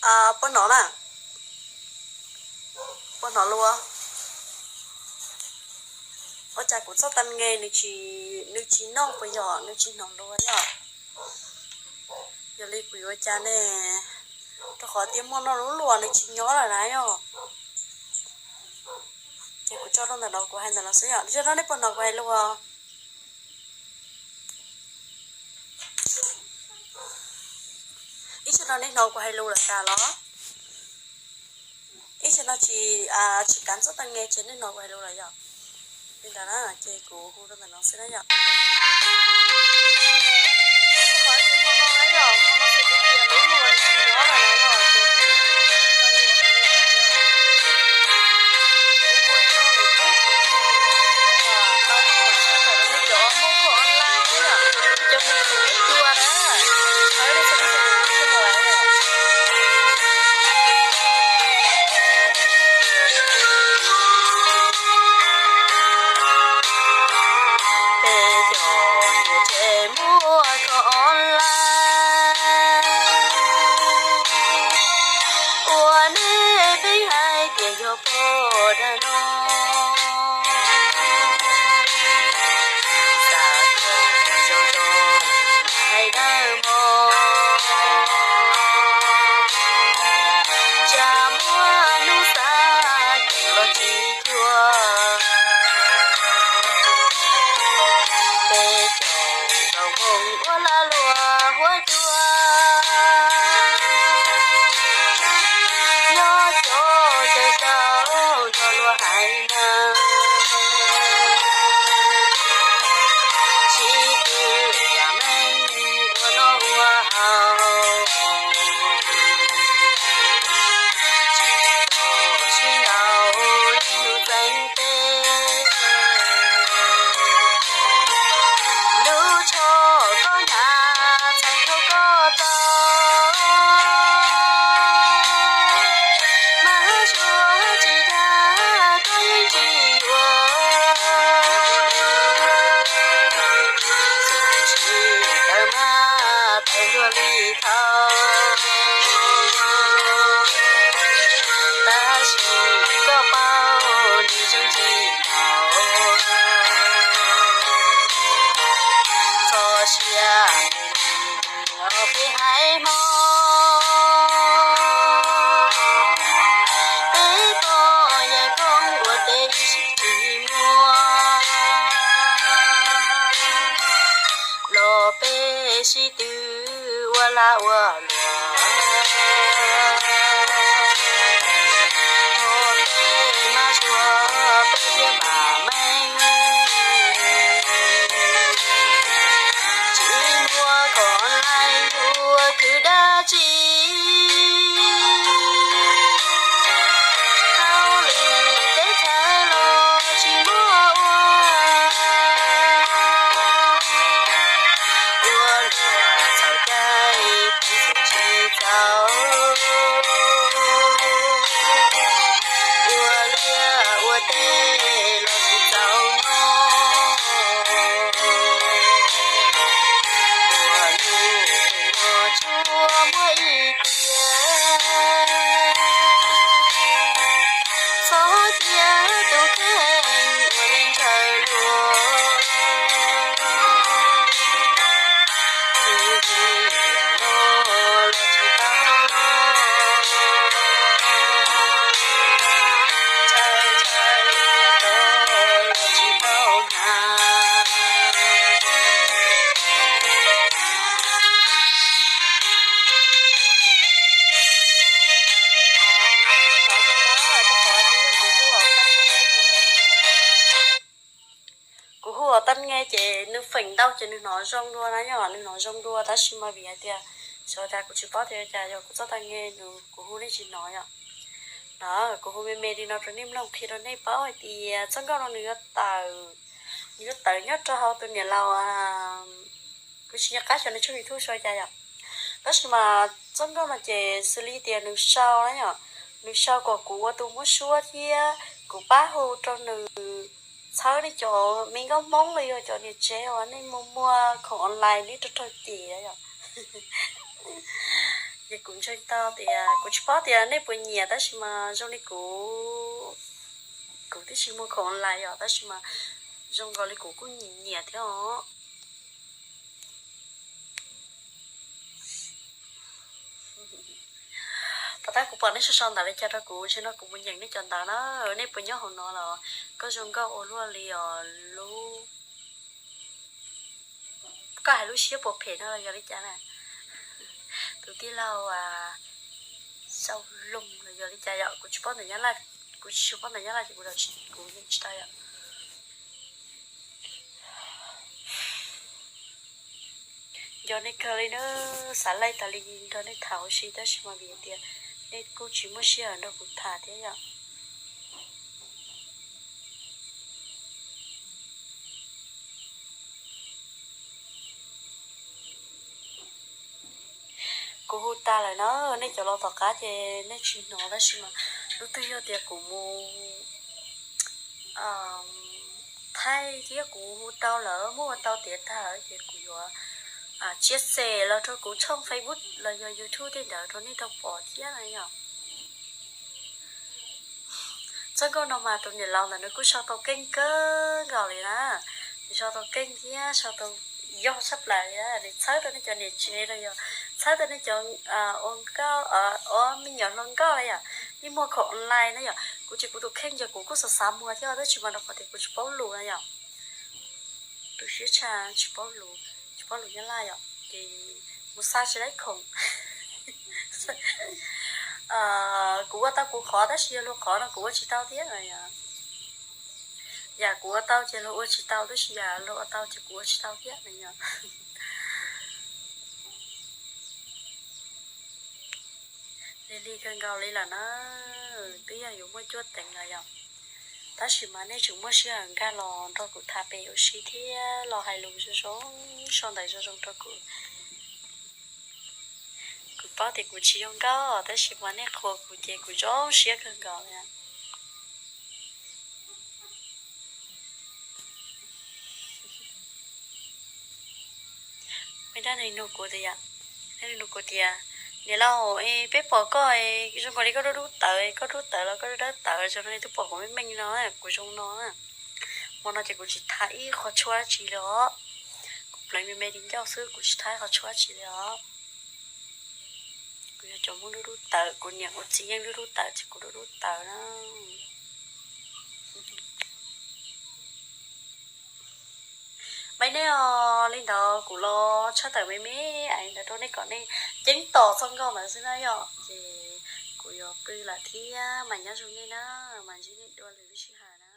Puas hnov na? Puas hnov lus? Ua cas kuv txoj tag nge nws tsis, nws tsis noj puas yog nws tsis hnov lus yom? Yog li kuv yuav ua cas ne? Rau qhov tias muaj noj lub luam nws tsis nyob lawm na yom. Ces kuv tso rau ntawm no kuv hais ntawm no xwb yom. Ib zaug no nej puas hnov kuv hais lus os? Ib zaug no nej hnov kuv hais lus lawm tas los? Ib zaug no tsis, tsis kav txoj tag nge ces nej hnov kuv hais lus lawm yom. Li ntawd na ces kuv hu rau ntawm no xwb na yom. Qhov tias hmo no na yom, hmo no xws li tias lub luam tsis nyob lawm na yom, ces kuv, kuv hu li no lawm thiab kuv hu tau tsis mam saj tawm rau nej cov Hmoob online na yom, cov Hmoob khwv neb cua na. Thov nej txhua tus txhua tus nej txhua tus lawm. Peb cov niam tsev muab koj online, ua nej pheej hais tias yog pog dag no. Xav kom zoo zoo hais dawb mog, tsam muaj hnub xav kev los tsis cuag. Peb cov tau moo ua lag luam huab cua, nyob cov caw sau nrog luag hais na, sib tw yam meej ua noj ua haus, tsis txhob sib ntaus niaj hnub txeeb teb. Lub tsho koj hnav txhais thaum koj tau, mas suav tsis dag koj yeej tsis yuav. Txuas tsis tawm mas tawm nruab li thaum, tab sis koj paub nws tseem tsis laus. Txhob siab, peb hais hmo, peb poj yawg koob ua teb ib sim tsis muaj, los peb sib tw ua lag ua luam, nrog peb mab suav peb thiaj mam meej. Tsis muaj koj online yuav khwv dab tsi, hauj lwm teb chaws los tsis muaj ua, ua luam txhaum cai tsis txaus, ua liaj ua teb los tsis txaus mog, ua lub no tsuas muaj ib tiam, txhob cia tus kheej ua neej ntshaw luag. Vim vim no los tsis tau, ntshai ntshai los tsis tau hnav. Kuv hu ua tag nge ces nws feem ntau ces nws hnov zoo dua na yom, nws hnov zoo dua tab sis mas vim hais tias xyov cas kuv tsis paub tias cas yog kuv txoj tag nge nws kuv hu nej tsis hnov yom. No kuv hu me me li no rau nej mloog qhia rau nej paub hais tias txoj nkauj no nws yuav tawm, nws yuav tawm nyob rau hauv tus niam laus, kuv tsis nco qab xyov nws tshooj YouTube sau cas yom. Tab sis mas txoj nkauj no ces xws li tias nws sau na yom, nws sau kom kuv ua tus muab suab thiab kuv pab hu rau nws txhawb nej cov me nkauj Hmoob los yog cov niam tsev uas nej muaj muaj khoom online nej raug raug cem yom. Ces kuv ntseeg tau tias, kuv tsis paub tias nej puas nyiam, tab sis mas zoo li kuv, kuv twb tsis muag khoom online yom, tab sis mas zoo nkaus li kuv kuj nyiam thiab os. Tom qab kuv pom nej sau sau ntawv li cas rau kuv, tsis no kuv mus nyeem nej cov ntawv na. Nej puas nyob hauv no los? Koj zoo nkauj ua luaj li os lub, koj hais lub siab puas phem no los yog li cas na? Tus tij laug Xauj Loog los yog li cas yom? Kuv tsis paub ntawv Nyab Laj, kuv tsis paub ntawv Nyab Laj ces kuv, kuv yeej tsis tau yom. Nco nej kawg li na, xav laij tas li nrog nej tham ua si tab sis mas vim tias nej kuj tsis muaj sij hawm nrog kuv tham thiab yom. Kuv hu tas lawm na, nej cov los tom qab ces nej tsis hnov tab sis mas lub twg yog tias kuv mus thaij thiab kuv hu tau lawm, muab ua tau tiav tag lawm ces kuv yuav tshiab xem los rau kuv tshooj Facebook los yog YouTube tej ntawd rau nej tau pom thiab na yom. Txoj nkauj no mas tus niam laus ntawm nws kuj sau tau keej kawg nkaus li na. Nws sau tau keej thiab sau tau yog tshaj plaws li na. Nws txhawb tau nej cov niam tsev los yog txhawb tau nej cov ua nkauj, ua me nyuam hluas nkauj na yom, nej muag khoom online na yom. Kuv ces kuv tus kheej ces kuv kuj xav xav muag thiab tab sis mas rau qhov tias kuv tsis paub lus na yom. Tu siab tshaj tsis paub lus, tsis paub lus Nyab Laj yom, ces mus xa tsis laib khoom. Kuv ua tau kuv qhov tab sis yog luag qhov no kuv ua tsis tau thiab na yom. Yam kuv ua tau ces luag ua tsis tau tab sis yam luag ua tau ces kuv ua tsis tau thiab na yom. Lig lig kawg nkaus li lawm na, twb yog yuav muaj cuab teev lawm yom. Tab sis mas nej tseem muaj sij hawm nkag los nrog kuv tham pem ua si thiab los hais lus zoo zoo, sau ntawv zoo zoo rau kuv. Kuv paub tias kuv tsis zoo nkauj tab sis mas nej qhuas kuv ces kuv zoo siab kawg nkaus li. Muaj ib dab neeg nug kuv tias, nug kuv tias, niam laus, peb pom koj zoo nkaus li koj dub dub tawv, koj dub tawv los koj dawb dawb tawv, zoo li twb pom kuv meej meej no, kuv zoo no. Hmo no ces kuv tsis thaij ib qho tshuab dab tsi li os. Kuv pleev me me li ncauj xwb, kuv tsis thaij ib qho tshuab dab tsi li os. Kuv yog cov Hmoob dub dub tawv, kuv niam kuv txiv yeej dub dub tawv ces kuv dub dub tawv na. Bye nej os, li ntawd kuv los tshaj tawm me me ntawd rau nej kom nej ceeb toom txoj nkauj ntawd xwb na yom. Ces kuv yuav pw lawm thiab mas nyob zoo nej na, mas ntsib nej dua lwm lub sij hawm na.